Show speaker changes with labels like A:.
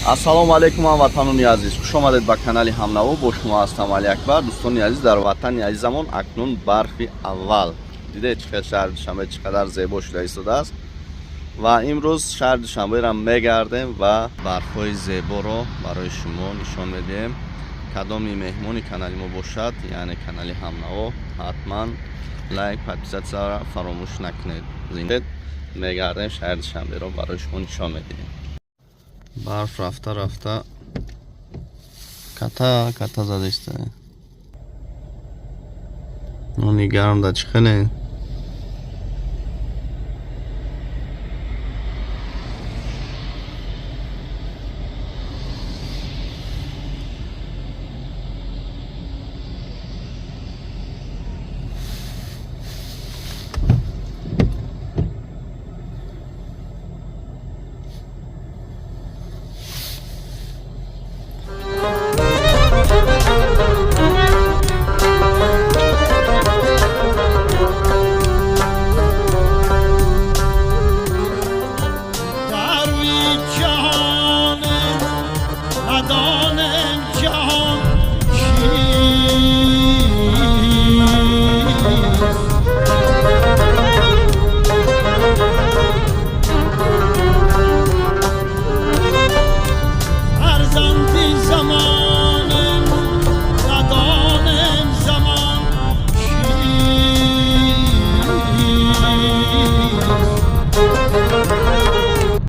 A: Ассалому алайкум, ҳамватанони азиз, хуш омадед ба канали Ҳамнаво. Бо шумо ҳастам Али Акбар. Дӯстони азиз, дар ватани азизамон акнун барфи аввал. Дидед, чӣ хел шаҳри Душанбе чӣ қадар зебо шуда истодааст. Ва имрӯз шаҳри Душанберо мегардем ва барфҳои зеборо барои шумо нишон медиҳем. Кадоми меҳмони канали мо бошад, яъне канали Ҳамнаво, ҳатман лайк, подписаться фаромӯш накунед. Мегардем, шаҳри Душанберо барои шумо нишон медиҳем. Барф рафта рафта ката ката задаиста. Нони гарм да чӣ хеле.